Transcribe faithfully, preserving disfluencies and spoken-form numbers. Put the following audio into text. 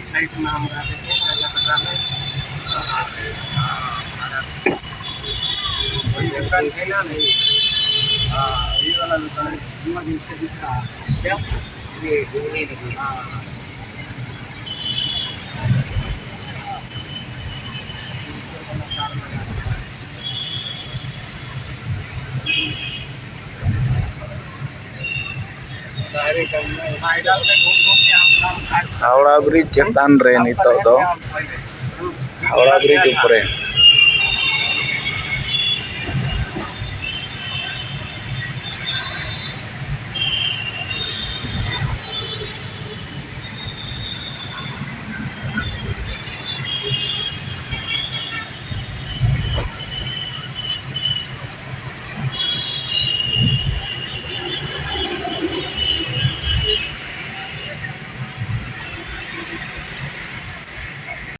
Side में हम रहते थे, पहले पता नहीं। वही दुकान थे ना, नहीं। हाँ, ये वाला दुकान, इमरजेंसी दिख रहा है। क्या? ये घूमने लगी। हाँ। ᱦᱟᱣᱲᱟ ᱵᱨᱤᱡᱽ ᱪᱮᱛᱟᱱ ᱨᱮ ᱱᱤᱛᱚᱜ ᱫᱚ, ᱦᱟᱣᱲᱟ ᱵᱨᱤᱡᱽ ᱩᱯᱚᱨᱮ᱾